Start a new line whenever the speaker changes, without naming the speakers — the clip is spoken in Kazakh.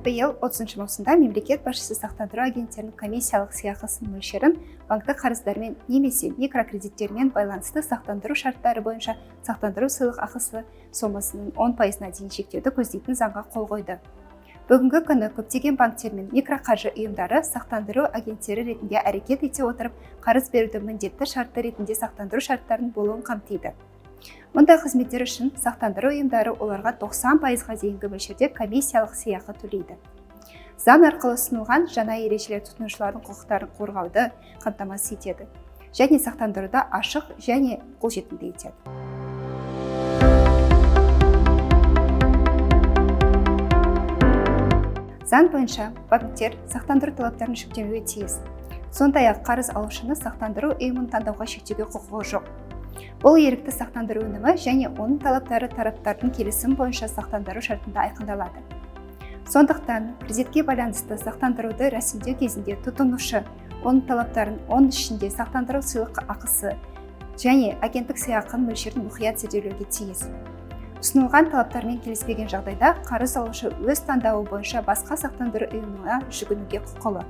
Биыл 30 маусымда мемлекет басшысы сақтандыру агенттерінің комиссиялық сыйақысының мөлшерін банктік қарыздармен немесе микрокредиттермен байланысты сақтандыру шарттары бойынша сақтандыру сыйлық ақысы сомасының 10%-на дейін шектеуді көздейтін заңға қол қойды. Бүгінгі күні көптеген банктер мен микроқаржы ұйымдары сақтандыру агенттері ретінде әрекет ете отырып, қарыз беруді міндетті шарты ретінде сақтандыру шарттарының болуын қамтиды. Мұндай қызметтер үшін сақтандыру ұйымдары оларға 90%-ға дейінгі мөлшерде комиссиялық сыйақы төлейді. Заң арқылы ұсынылған жаңа ережелер тұтынушылардың құқықтарын қорғауды қамтамасыз етеді және сақтандыруды ашық және қолжетімді етеді. Заң бойынша банктер сақтандыру талаптарын жүктемеуі тиіс. Сондай-ақ қарыз алушыны сақтандыру ұйымын таңдауға шектеуге құқығы жоқ. Бұл ерікті сақтандыру өнімі және оның талаптары тараптардың келісімі бойынша сақтандыру шартында айқындалады. Сондықтан кредитке байланысты сақтандыруды рәсімдеу кезінде тұтынушы оның талаптарын, оның ішінде сақтандыру сыйлық ақысы және агенттік сыйақының мөлшерін мұқият зерделеуге тиіс. Ұсынылған талаптармен келіспеген жағдайда қарыз алушы өз таңдауы бойынша басқа сақтандыру ұйымына жүгінуге құқылы.